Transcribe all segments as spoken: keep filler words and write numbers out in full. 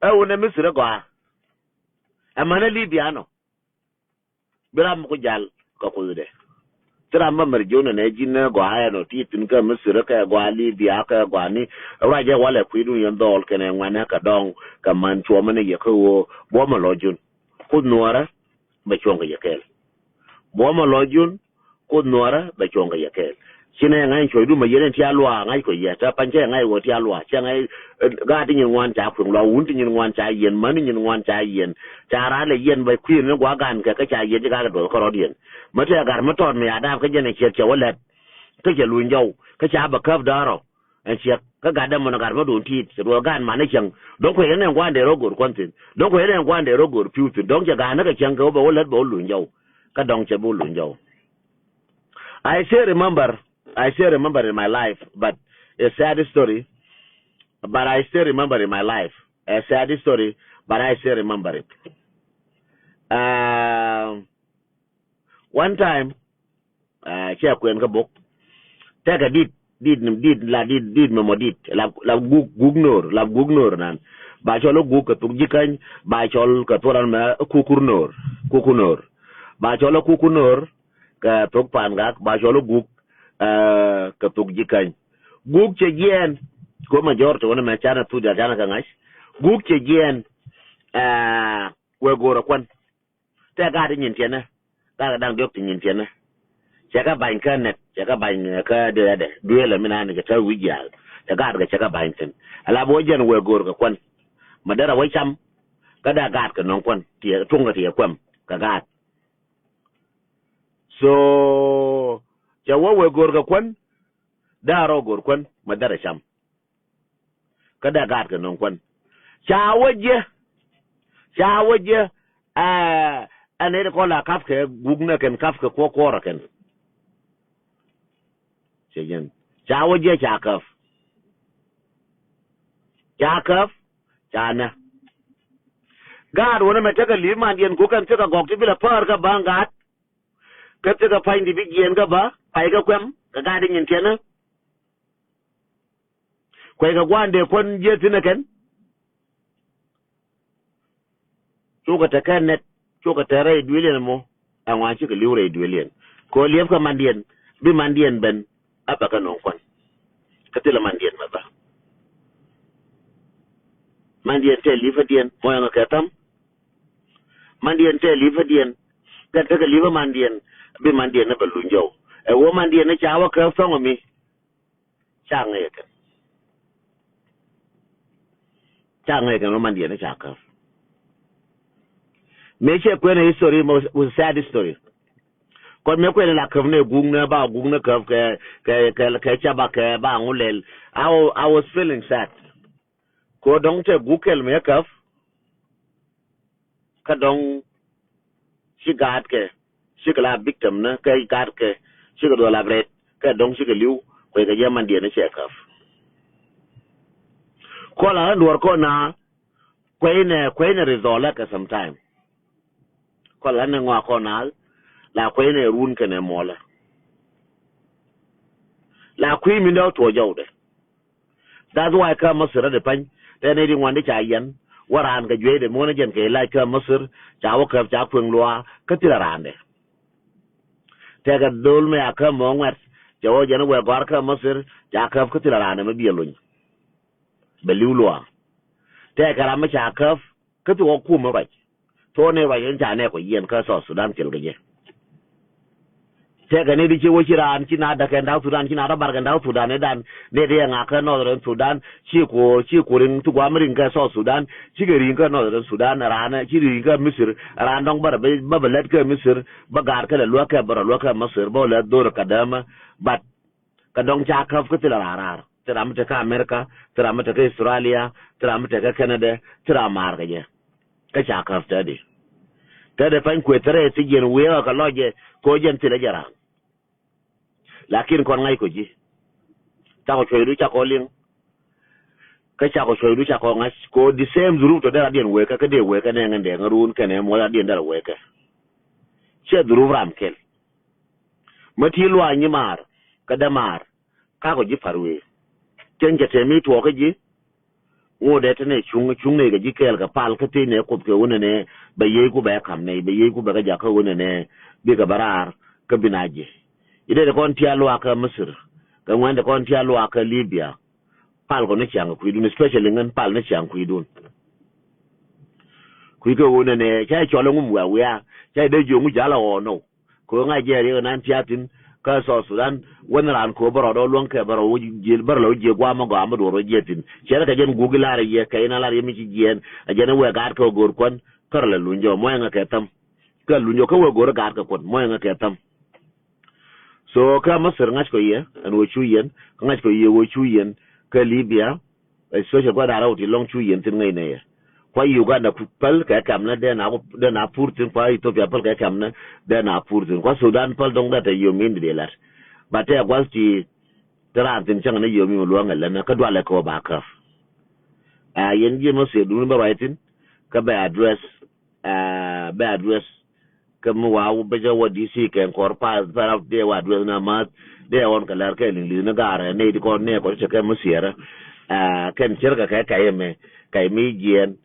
Ɛ wunɛ Misir ɛ gɔaa. Ɛ mänɛ Libya nɔ. Bi ram mi ku jal kɛ Kuothdɛ. Thil ram bä mɛr jiön ɛnɛ ji̱n ɛ gɔaa ɛn ɔ ti thi̱n kä Misir kɛ gɔaa Libya kɛ gɔaa ni. Ruacɛ walɛ kui̱dun yɛn dhɔɔl kɛnɛ ŋuanɛ kɛ dɔŋ kɛ män cuɔmɛ ni yɛ kä ɣöö buɔ̱mɛ lɔ jiön. Kuoth Nuɔrä bɛ cuɔ̱ŋ kɛ yɛ kɛɛl. Buɔ̱mɛ lɔ jiön, Kuoth Nuɔrä bɛ cuɔ̱ŋ kɛ yɛ kɛɛl. Ci nɛ ŋa̱c cuɔ̱cdu mɛ yɛn in ti a luaak ŋa̱c kɔ yɛ, te pany cɛ ŋa̱c wä ti a luaak, cɛ ŋa̱c, eh, gaat ti nyin ŋuan ca kueŋ luaak, wun ti nyin ŋuan ca yɛn, män ti nyin ŋuan ca yɛn, ca raan lɛ yɛn bɛ kui̱n ni gua̱a̱k gan kɛ, kä ca yɛn ci ga̱a̱k kɛ duɔth kärɔ̱diɛn. Mɛ tëë gat mi tɔt mi a daap kä jɛn ɛ ciɛk cɛ wä lɛt, kä cɛ luny jɔw, kä ca bɛ käp däärɔ. Ɛn ciɛk kä gat dämɔ ni gat mä duun ti̱i̱t cɛ duɔth gan man ni cäŋ. Dɔ̱ŋ kuecɛ nɛn gua̱a̱n dee rɔ go̱o̱r kuän thi̱n. Dɔ̱ŋ kuecɛ nɛn gua̱a̱n dee rɔ go̱o̱r pi̱w thi̱n. Dɔ̱ŋ cɛ ga̱a̱n ni kɛ cäŋ kɛ wä bɛ wä lät bɛ wä luny jɔw. Kä dɔ̱ŋ cɛ bi wä luny jɔw. I still remember, I still remember in my life, but a sad story. But I still remember in my life. A sad story, but I still remember it. Uh, one time, Ah, cɛ kuɛn kä bok. Tɛkɛ dit, dit, dit, la dit, dit mɛmɔ dit. La, la guk, guk no̱r, la guk no̱r nan. Ba cɔl guk kɛ thuk ji̱ käny, ba cɔl kɛ thuk ran mɛ kukur no̱r, kukur no̱r. Ba cɔl kukur no̱r kɛ thuk pan gak, ba cɔl guk, eh, kɛ thuk ji̱ käny. Guk cɛ jiɛɛn, ko majority wänɛ mɛ canɛ thuk dial canɛ kɛ ŋa̱c. Guk cɛ jiɛɛn, eh, wee go̱o̱rä kuan. Tɛ gaat ti nyin tiɛnɛ. Gaat kɛ da̱ŋ diɔ̱k ti nyin tiɛnɛ. Cɛ kɛ ba̱ny kä nɛt, cɛ kɛ ba̱ny kä dee dee. Duëël ɛmɛ naan cɛ tɛ wi̱c jiaal. Cɛ gaat kɛ cɛ kɛ ba̱ny thi̱n. Ala bi wä jɛn wee go̱o̱r kɛ kuän. Ma derɛ wä cam. Kä dee gaat kɛ nɔŋ kuän. Tiɛ tuŋ kɛ tiɛ kuɛm kɛ gaat. So, cɛ wä wee go̱o̱r kɛ kuän. Dee a rɔ go̱o̱r kuän. Ma derɛ cam. Kä dee gaat kɛ nɔŋ kuän. Ca wä jiɛ. Ca wä jiɛ. Ɛ, ɛn nɛy ti kɔn la ka̱p kɛ guk nɛ kɛn ka̱p kɛ kuɔ̱r kuɔ̱rä kɛn. Cɛ jɛn. Ca wä jiɛ ca käp. Ca käp. Ca nɛ. Gaat wänɛ mɛ tekɛ li̱i̱p mandiɛn guk kɛn thikɛ gɔk ti bilɛ päär kä ba̱a̱ŋ gaat. Kä thikɛ pa̱ny ti bi jiɛɛn kä bä pay kä kuɛm kɛ gaat ti nyin tiɛnä. Kueckɛ gua̱a̱n dee kuän jiɛ thi̱n ɛ kɛn. Cukɛ te kɛ nɛt, cukɛ te rɛy duëëliɛn ɛmɔ. Ɛŋu an cikɛ li̱w rɛy duëëliɛn. Kɛ ɣöö liɛpkɛ mandiɛn, bi mandiɛn ben, a bɛ kɛ nöŋ kuän. Kä thilɛ mandiɛn mɛ bä. Mandiɛn tɛ li̱pädiɛn, mɔ ɛŋɛ kɛ thäm. Mandiɛn tɛ li̱pädiɛn, kɛn tekɛ li̱pä mandiɛn, bi mandiɛn ni bɛ luny jɔw. Ɛ ɣöö mandiɛn ni ca wä kɛ thɔŋ mi. Ca ŋäc kɛn. Ca ŋäc kɛn wä mandiɛn ca käp. Mëë cɛ kuɛn a history, mɔ, was a sad history. Kɔn mëë kuɛn la käp ni guk ni ba guk ni käp kɛ, kɛ, kɛ, kɛ ca ba kɛ ba ŋu lɛl. I wa-, I was feeling sad. Kɛ dɔ̱ŋ tɛ guk kɛl mëë käp. Kä dɔ̱ŋ ci gaatkɛ, cikɛ la victim ni, kä gaatkɛ, cikɛ duɔl ap rɛt, kä dɔ̱ŋ cikɛ li̱w, kueckɛ jɛ mandiɛn ni cɛ käp. Kɔn la ɣän duɔ̱ɔ̱r kɔn na, kuɛy nɛ, kuɛy nɛ ri dhɔlɛ kɛ sometime. Kɔn la ni ŋɔak kɔn na, la kuɛy nɛ run kɛnɛ muɔlɛ. La kui̱ min dɔ̱ tuɔɔk jɔwdɛ. That's why kä Masir rɔ di pany. Tɛ nɛy di ŋuan di ca yɛn. Wä raan kɛ jueyde muɔ̱n jɛn kɛ ilac kä Masir. Ca wä käp ca kueŋ luaak kä thilɛ raandɛ. Tɛkɛ dhol mi a käp mɔ ŋuɛt. Cɛ wä jɛn wee gɔ̱a̱r kä Masir. Ca käp kä thilɛ raandɛ mi biɛ luny. Bɛ li̱w luaak. Tɛkɛ ram mi ca käp. Kä thok ɛ kumɛ ruac. Thok ni ruac in ca nɛɛk kɔ yiɛn kä South Sudan thil kɛ jɛ. Tɛkɛ ni di ci wä ci raan ci na däk kɛn da̱k Sudan, ci na rɔ bar kɛn da̱k Sudan idan. Ni di ɛ ŋa̱k kä Northern Sudan, ci ku, ci ku riŋ ti guam riŋ kä South Sudan, ci kɛ riŋ kä Northern Sudan, raan ci riŋ kä Misir, raan dɔ̱ŋ bä rɛ bä bɛ lät kä Misir, bä gaar kɛ lɛ luäk kɛ bä rɔ luäk kä Misir, bä lät dhor kɛ dämä, but Kä dɔ̱ŋ ca käp kä thilɛ raar raar. Thil ram mi te kä America, thil ram mi te kä Australia, thil ram mi te kä Canada, thil ram maar kä jɛ. Kä ca käp te di. Te di pany kuëë thil rɛy thi jiɛn wëë kä lɔc jɛ, kɛ ɣöö jɛn thilɛ jɛ raan. Lakin kɔn ŋa̱c kɔ ji̱. Cakɔ cuɔ̱cdu cakɔ liŋ. Kä cakɔ cuɔ̱cdu cakɔ ŋa̱c, kɛ ɣöö the same dhuruf tɔ dee radiɛn wëë kä, kä dee wëë kä nɛɛŋ in dee ŋäruun kɛnɛ muɔth radiɛn dee rɛ wëë kä. Cɛ dhuruf ram kɛl. Mä ti luaany nyi maar, kä dämaar, kakɔ ji̱ pa̱r wëë. Cäŋ cɛ tɛm mi tuɔɔk kä ji̱, Ŋot dee te nɛ cuŋ, cuŋ nɛ kɛ ji̱ kɛɛl kɛ pal kä tëë nɛ Kuoth kɛ ɣöö nɛnɛ bɛ yiey ku bɛ ka̱m nɛ, bɛ yiey ku bɛ kɛ jak kä ɣöö nɛnɛ bikɛ bɛ raar kä bi na jiɛ. I̱ dee ti kɔn tia luaak kä Misir, kɛ ŋuɛn ti kɔn tia luaak kä Libya. Pal kɔn ni ciaŋ kɛ kui̱dun, especially ŋän pal ni ciaŋ kui̱dun. Kui̱ kɛ ɣöö nɛnɛ ca cɔl ɛŋum wiaa wiaa, ca dee jiöŋ wi̱c ala ɣɔɔ nɔw. Kɛ ɣöö ŋa̱c jɛ riɛk ɛnan tia thi̱n kä South Sudan, wän raan kɛ ɣöö bä rɔɔdɛ luäŋ kɛ bä rɔ wä jiël, bä rɔ wä jiëk gua̱a̱m ɛ gɔaa mi duɔr wä jiɛ thi̱n. Cɛ rɛ kɛ jɛn guuk i̱ lar ɛ yɛ kɛ in a lar yɛ mi ci jiɛɛn, ɛ jɛn ɛ wee gaat kɛ ɣöö go̱o̱r kuän, kä rɔ lɛ luny jɛ ɣöö muɔ̱yɛ ŋä kɛ thäm. Kä luny jɛ ɣöö kä wee go̱o̱r ɛ gaat kɛ kuän, muɔ̱yɛ ŋä kɛ thäm. So kä Misir ŋa̱ckɔ yɛ ɛn ɣöö cu yɛn, kä ŋa̱ckɔ yɛ ɣöö cu yɛn kä Libya, especially kua̱r da̱ŋ rɛw ti lɔ̱ŋ cu yɛn thi̱n ŋäcnɛ yɛ. Kua̱r Uganda ku päl kɛ kɛmnä dee na, dee na pur thi̱n, kua̱r Ethiopia päl kɛ kɛmnä dee na pur thi̱n, kua̱r Sudan päl dɔ̱ŋ dee te yio̱o̱m in di dee la̱t. But te a gua̱th ti te raan thi̱n cäŋ ni yio̱o̱m in luäŋ ɛlɛnä kä dualɛ kɛ ɣöö ba käp. Aa, yɛn ji̱ Misir duŋni bä ruac thi̱n kä bɛ address, aa, bɛ address kä mi wa wä bä jɛ wä D C kɛn kɔr pa, pa rap dee wä address na math, dee ɣɔn kɛ lɛr kɛ liŋ liŋ ni gaarɛ nɛy di kɔn nɛɛ kɔn cɛ kɛ mi siɛrɛ. Aa, kɛn cɛr kɛ kɛ kɛ yɛ mɛ, kɛ mi jiɛn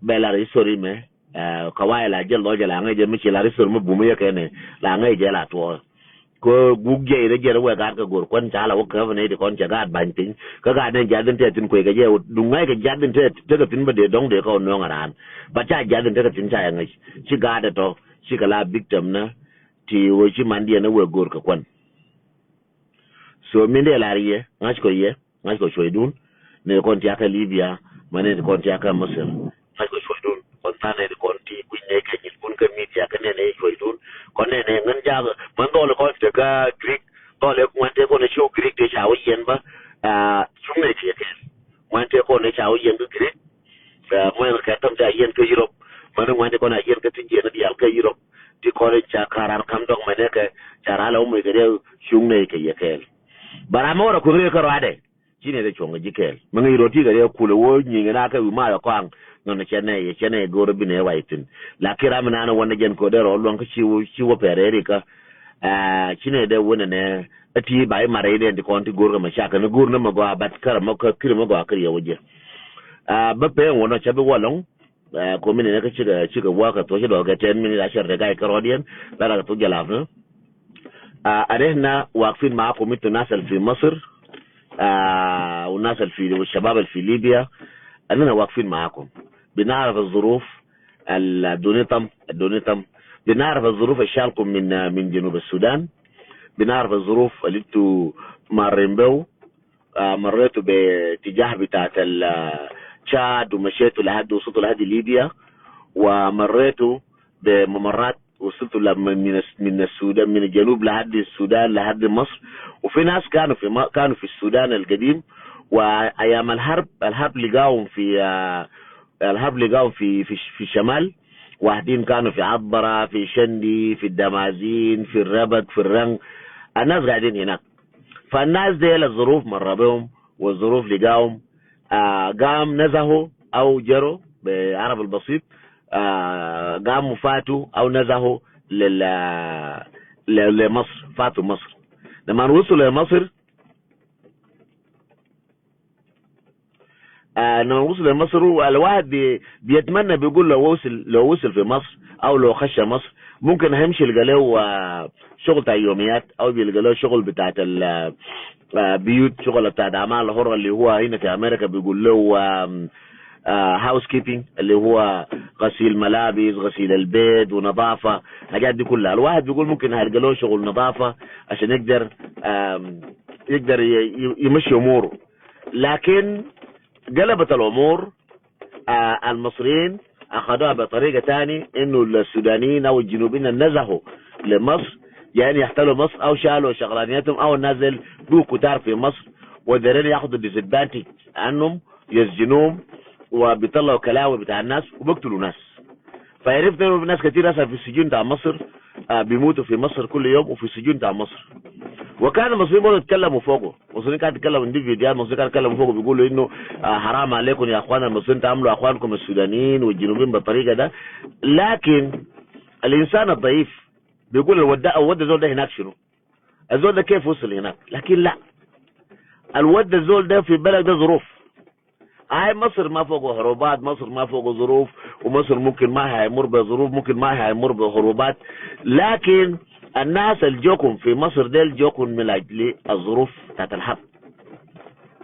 bɛ lar history mɛ. Aa, kɛ wa ila jɛ lɔ jɛ la ŋɛ jɛ mi ci lar history mi bum yɛ kɛ nɛ, la ŋɛ jɛ la tuɔ. Kɛ guk jiɛc rɛ jiɛt wɛ gaat kɛ go̱r kuän ca la wä käp nɛy ti kɔn cɛ gaat ba̱ny piny. Kä gaat nɛn jiath in tɛth thi̱n kuec kɛ jɛ wä duŋ ŋa̱c kɛ jiath in tɛth tekɛ thi̱n bä dee dɔ̱ŋ dee kɛ wä nööŋ ɛ raan. But ca jiath in tekɛ thi̱n ca yɛ ŋäc. Ci gaat ɛ tɔ, cikɛ la victim nä ti ɣöö ci mandiɛn ɛ wee go̱r kɛ kuän. So min dee lar yɛ, ŋa̱ckɔ yɛ, ŋa̱ckɔ cuɔ̱cdun, nɛy ti kɔn tiakä Libya, ma nɛy ti kɔn tiakä Misir. Ŋa̱ckɔ cuɔ̱cdun, kɔn tha̱a̱ŋ nɛy ti kɔn ti kui̱ny nɛy kɛ nyinkun kä media kä nɛy nɛy cuɔ̱cdun. Kɔn nɛy nɛy ŋän jaak, män dhɔl kɔn tekä Greek, dhɔl ɛ ŋuan tëë kɔn ɛ ciw Greek tëë ca wä yɛn bä, aa, cuŋ nɛy ti yɛ kɛɛl. Ŋuan tëë kɔn ɛ ca wä yɛn kä Greek, aa, ŋuan kɛ thäm tëë a yɛn kä Europe. Män ŋuan tëë kɔn a yɛn kä ti jiɛn diaal kä Europe. Ti kɔn ɛ ca ka̱ran ka̱m dɔk mɛnɛ kɛ, ca ral ɛ wä moc kɛ riɛw cuŋ nɛy kɛ yɛ kɛɛl. Bä ram mɛ wä rɔ kuth riɛk kä ruaadɛ. Ci nɛy dee cuɔ̱ŋ kɛ ji̱ kɛɛl. Mi ŋäc rɔ ti kɛ riɛk kulɛ wä nyieny kɛ na kɛ wi̱i̱ math ɛ kɔaŋ. Nɔnɔ cɛ nɛy, cɛ nɛy go̱o̱r bi nɛy wac thi̱n. Lakin ram mi naan wä nɛ jɛn ko̱dɛ rɔ luäŋ kä ci wä, ci wä pɛr rɛy rikä. Aa, ci nɛy dee wä nɛnɛ, ɛ ti ba i̱ mar rɛy dɛn ti kɔn ti go̱o̱r kɛ mɛ cakɛ ni go̱o̱r ni mɛ gɔaa, but kärɛ mɛ kä, kärɛ mɛ gɔaa kä riɛk wä jɛ. Aa, bä pɛn wä nɔ cä bi wä lɔŋ. Aa, komi nɛnɛ kä cikɛ, cikɛ wä kɛ thuɔ̱c ci dɔɔk kɛ ten minute, a cɛ rɛ ga̱y kärɔɔdiɛn, la rak kɛ thok jɛ lap ni. Aa, ɛ rɛn na wakfin makum intu nas al fi Masir, aa, wa nas al fi, wa shabab al fi Libya, ɛ rɛn na wakfin makum. Bi narif al zuruf al dunitam, al dunitam. Bi narif al zuruf al shalkum min, min Junub al Sudan. Bi narif al zuruf al intu marin bew. آه، مريتوا باتجاه بتاعت ال-، آه، تشاد، ومشيتوا لحد، وصلتوا لحد ليبيا، ومريتوا بممرات، وصلتوا ل-، من، من الس-، من السودان، من الجنوب لحد السودان، لحد مصر. وفي ناس كانوا في م-، كانوا في السودان القديم، وأيام الحرب، الحرب لقاهم في، آه، الحرب لقاهم في، في، في الشمال. واحدين كانوا في عطبرة، في شندي، في الدمازين، في الربك، في الرنك. الناس قاعدين هناك. فالناس ديل الظروف مر بهم والظروف لقاهم، آه، قام نزحوا أو جروا بعرب البسيط، آه، قاموا فاتوا أو نزحوا لل-، ل-، لمصر، فاتوا مصر. لما وصلوا لمصر، آه، لما وصل لمصر، الواحد بي-، بيتمنى، بيقول لو وصل، لو وصل في مصر أو لو خش مصر، ممكن هيمشي يلقى له، آه، شغل بتاع يوميات، أو بيلقى له شغل بتاعت ال-، آه، بيوت، شغل بتاعت أعمال حرة اللي هو هنا في أمريكا بيقول له، آم، آه، هاوس كيبنج، اللي هو غسيل ملابس، غسيل البيت ونظافة، الحاجات دي كلها. الواحد بيقول ممكن هيلقى له شغل نظافة عشان يقدر، آم، يقدر ي-، ي-، يمشي أموره. لكن قلبت الأمور. آه، المصريين أخدوها بطريقة تاني، إنه السودانيين أو الجنوبيين اللي نزحوا لمصر، يعني يحتلوا مصر أو شالوا شغلانيتهم، أو الناس ديل بقوا كتار في مصر، ودايرين ياخدوا disadvantage عنهم، يسجنوهم، وبيطلعوا كلاوي بتاع الناس وبيقتلوا ناس. فعرفنا إنه في ناس كتير هسه في السجون بتاع مصر، آه، بيموتوا في مصر كل يوم وفي السجون بتاع مصر. وكان المصريين برضه يتكلموا فوقه. المصريين كانوا يتكلموا، عندي فيديوهات مصريين كانوا يتكلموا فوقه بيقولوا إنه، آه، حرام عليكم يا أخوانا المصريين تعاملوا أخوانكم السودانيين والجنوبيين بالطريقة ده. لكن الإنسان الضعيف بيقول: "الود ده، الود ده زول ده هناك شنو؟ الزول ده كيف وصل هناك؟" لكن لا، الود ده زول ده في بلد ده ظروف. أي مصر ما فوقه حروبات، مصر ما فوقه ظروف، ومصر ممكن ما هيمر بظروف، ممكن ما هيمر بحروبات، لكن الناس الجوكم في مصر ديل جوكم من أجل الظروف بتاعت الحرب.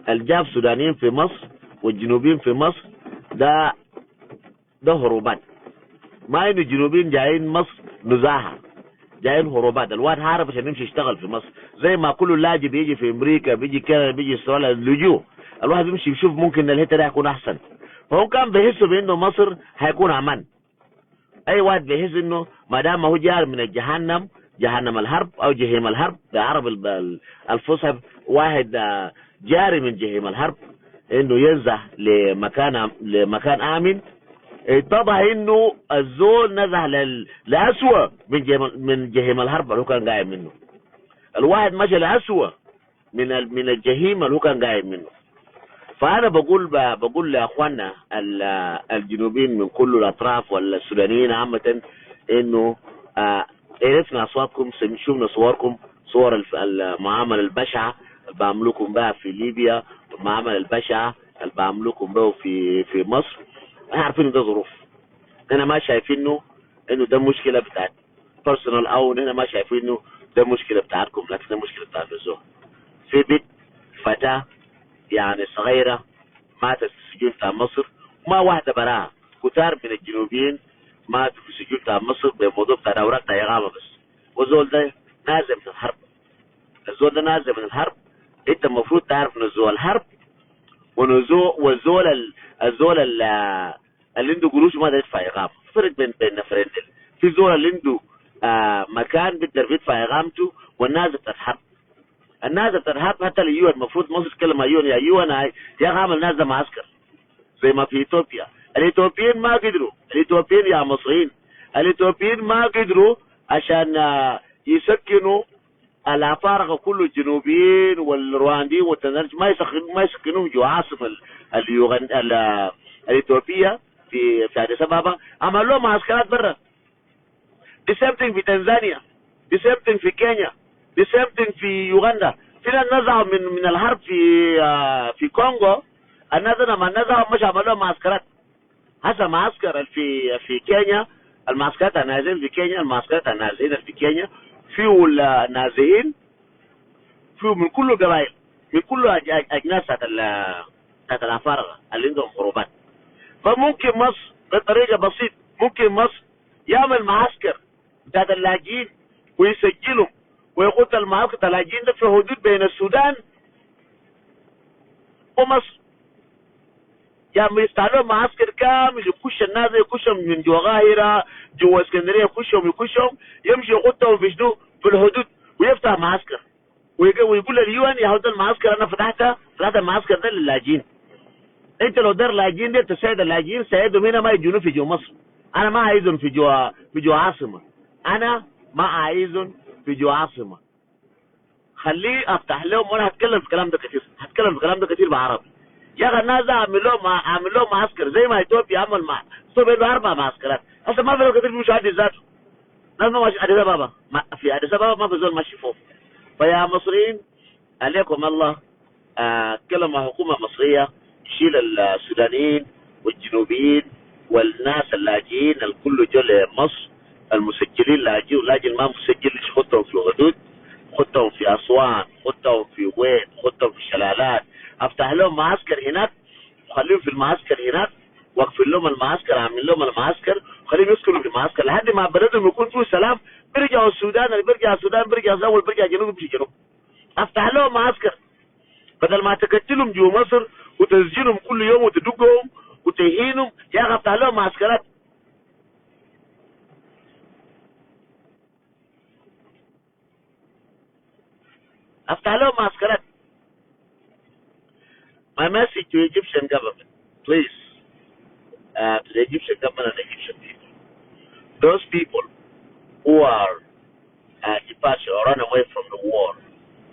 الجاب سودانيين في مصر والجنوبيين في مصر ده، ده حروبات. ما إنه الجنوبيين جايين مصر نزاهة، جايين حروبات. الواحد هارب عشان يمشي يشتغل في مصر، زي ما كل لاجئ بيجي في أمريكا، بيجي كندا، بيجي أستراليا لجوء. الواحد بيمشي يشوف ممكن الحتة دي هيكون أحسن. فهو كان بيحسوا بإنه مصر هيكون أمان. أي واحد بيحس إنه ما دام هو جار من الجهنم، جهنم الحرب أو جحيم الحرب بعرب ال-، ال-، الفصحى، واحد، آه، جاري من جحيم الحرب، إنه ينزح لمكان أم-، لمكان آمن. اتضح إنه الزول نزح لل-، لأسوأ من جحيم، من جحيم الحرب اللي هو كان قايم منه. الواحد مشى لأسوأ من ال-، من الجحيم اللي هو كان قايم منه. فأنا بقول ب-، بقول لأخواننا ال-، الجنوبيين من كل الأطراف والسودانيين عامة إنه، آه، عرفنا أصواتكم، سم-، شفنا صوركم، صور الف-، المعاملة البشعة اللي بعملوكم بها في ليبيا، والمعاملة البشعة اللي بعملوكم بها في، في مصر. احنا عارفين ده ظروف. احنا ما شايفينه إنه ده مشكلة بتاعت personal، أو نحن ما شايفين إنه ده مشكلة بتاعتكم، لكن ده مشكلة بتاعت الزول. في بنت، فتاة، يعني صغيرة، ماتت في السجون بتاع مصر، وما واحدة براها. كتار من الجنوبيين ماتوا في السجون بتاع مصر بموضوع بتاع أوراق بتاع إقامة بس. والزول ده نازح من الحرب. الزول ده نازح من الحرب. أنت المفروض تعرف إنه زول الحرب، وإنه زو-، والزول ال-، الزول ال-، اللي عنده قروش ما ده يدفع إقامة. فرق بين، بين نفرين ديل. في زول اللي عنده، آه، مكان بيقدر بيدفع إقامته، والناس بتاعت حرب. الناس بتاعت حرب حتى ال يو إن، المفروض مصر تتكلم مع يو إن، يا يو إن، يا أخي، عمل ناس ده معسكر زي ما في إثيوبيا. الإثيوبيين ما قدروا، الإثيوبيين يا مصريين، الإثيوبيين ما قدروا عشان، آه، يسكنوا الأفارقة كله، الجنوبيين والروانديين والتنزانيين، ما يسكن-، ما يسكنوهم جوا عاصمة ال-، اليوغن-، ال-، الإثيوبية في، في أديس أبابا. عملوا لهم معسكرات برا. The same thing في تنزانيا. The same thing في كينيا. The same thing في يوغندا. في ناس نزحوا من، من الحرب في، آه، في كونغو. الناس دي لما نزحوا مش عملوا لهم معسكرات. هسه معسكر في، في كينيا، المعسكرات النازحين في كينيا، المعسكرات النازحين في كينيا، فيه النازحين، فيه من كل قبائل، من كل أج-، أج-، أجناس بتاعت ال-، بتاعت الأفارقة اللي عندهم حروبات. فممكن مصر بطريقة بسيط، ممكن مصر يعمل معسكر بتاعت اللاجئين ويسجلهم ويخط المعسكر بتاع اللاجئين ده في حدود بين السودان ومصر. يعني يفتح لهم معسكر كامل، يكش الناس، يكشهم من جوا قاهرة، جوا اسكندرية، يكشهم، يكشهم، يمشي يخطهم في شنو؟ في الحدود، ويفتح معسكر. ويق-، ويقول لل يو إن: يا هو ده المعسكر أنا فتحته، فتحت المعسكر ده للاجئين. أنت لو دار لاجئين دي تساعد اللاجئين، ساعدهم هنا، ما يجونوا في جوا مصر. أنا ما عايزهم في جوا، في جوا عاصمة. أنا ما عايزهم في جوا عاصمة. خليه أفتح لهم، وأنا هتكلم في الكلام ده كتير، هتكلم في الكلام ده كتير بعربي. يا أخي، الناس ده أعمل لهم، أعمل لهم معسكر زي ما إثيوبيا عمل مع، إثيوبيا له أربع معسكرات. هسه ما في ناس كتير بيمشوا أديس ذاته. ناس ما ماشي أديس أبابا. ما في أديس أبابا، ما في زول ماشي فوق. فيا مصريين، عليكم الله، آه، كلمة حكومة مصرية تشيل السودانيين والجنوبيين والناس اللاجئين الكل جو لمصر، المسجلين لاجئين واللاجئين ما مسجل، خدهم في حدود، خدهم في أسوان، خدهم في وين، خدهم في شلالات، أفتح لهم معسكر هناك وخليهم في المعسكر هناك، واقفل لهم المعسكر، أعمل لهم المعسكر، وخليهم يسكنوا في المعسكر لحد ما بلدهم يكون فيه سلام، بيرجعوا السودان، اللي بيرجع السودان بيرجع السودان، واللي بيرجع جنوب بيمشي جنوب. أفتح لهم معسكر. بدل ما تقتلهم جوا مصر وتسجنهم كل يوم وتدقهم وتهينهم، يا أخي أفتح لهم معسكرات. أفتح لهم معسكرات. My message to Egyptian government, please, uh, to the Egyptian government and Egyptian people. Those people who are, uh, departure or run away from the war,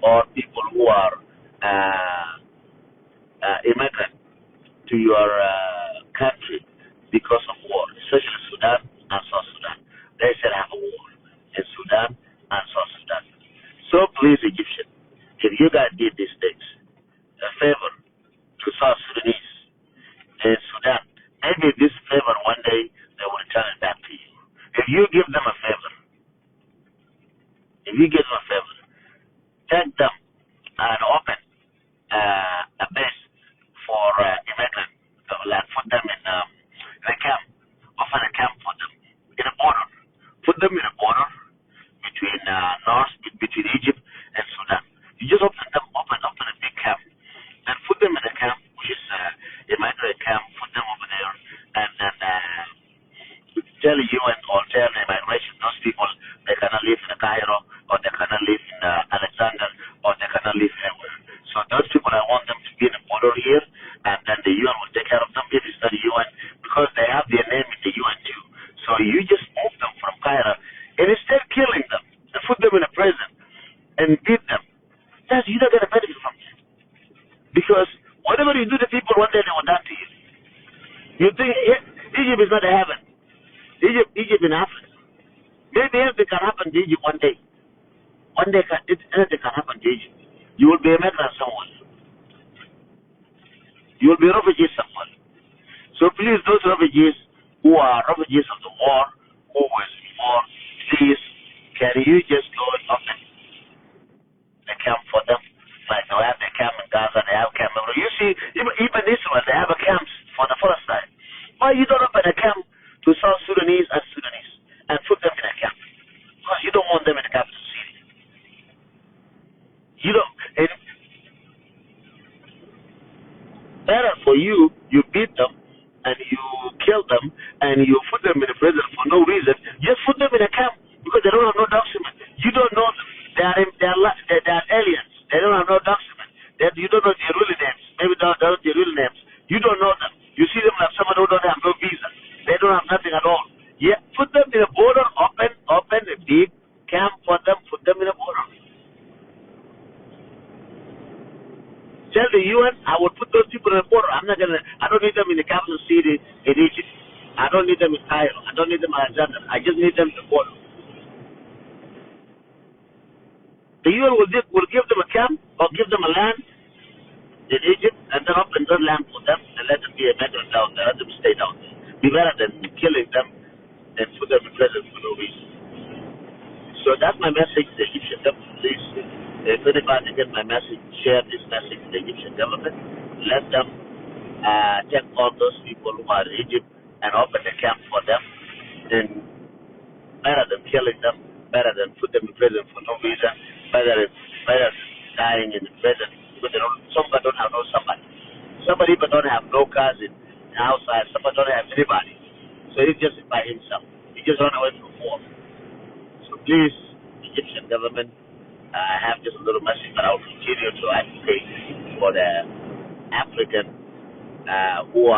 or people who are, uh, uh, immigrant to your, uh, country because of war, especially Sudan and South Sudan. They still have a war in Sudan and South Sudan. So please, Egyptian, if you guys did these things, a favor to South Sudanese, You give them a favor. If you give them a favor, take them and open uh, a base for uh, immigrants, uh, like put them in, um, in a camp, open a camp for them in a border, put them in a border between uh, north, between Egypt and Sudan. You just open them, open, open a big camp, then put them in a camp, which is uh, a migrant camp, put them over there, and then uh, tell U N or tell the immigration, those people, they cannot live in Cairo, or they cannot live in uh, Alexander, or they cannot live anywhere. So those people, I want them to be in a border here, and then the U N will take care of them if it's not U N, because they have their name in the U N too. So you just move them from Cairo, and instead killing them, and put them in a prison, and beat them. That's, you're not gonna benefit from it. Because whatever you do to people, one day they will done to you. You think E- Egypt is not a heaven? Egypt, Egypt in Africa. Maybe anything can happen to Egypt one day. One day can, it, anything can happen to Egypt. You will be a migrant somewhere. You will be a refugee somewhere. So please, those refugees who are refugees of the war, who were in war, please, can you just go and open the camp for them? Like they have the camp in Gaza, they have camp everywhere. You see, even, even Israel, they have a camp for the Palestine. Why you don't open a camp to South Sudanese and Sudanese and put them in a camp? Because you don't want them in the capital city. You don't. It better for you. You beat them and you kill them and you put them in a prison for no reason. Just put them in a camp because they don't have no document. You don't know them. They are in, they are, la- they, they are aliens. They don't have no document. They, you don't know their real names. Maybe those are their real names. You don't know them. You see them like somebody who don't have no visa. They don't have nothing at all. Yeah, put them in a border, open, open a big camp for them, put them in a border. Tell the U N, I will put those people in a border. I'm not gonna. I don't need them in the capital city in Egypt. I don't need them in Cairo. I don't need them in Alexander. I just need them in the border. The U N will, give, will give them a camp or give them a land in Egypt and then open that land for them and let them be a migrant down there, let them stay down there. Be better than killing them and put them in prison for no reason. So that's my message to the Egyptian government. Please, if anybody get my message, share this message to the Egyptian government. Let them uh, take all those people who are in Egypt and open the camp for them. And better than killing them, better than put them in prison for no reason, better, better dying in prison. Because they don't, somebody don't have no somebody. Somebody even don't have no cousin outside. Somebody don't have anybody. So he's just by himself. He just run away from war. So please, Egyptian government, uh, I have just a little message, but I'll continue to advocate for the African uh, who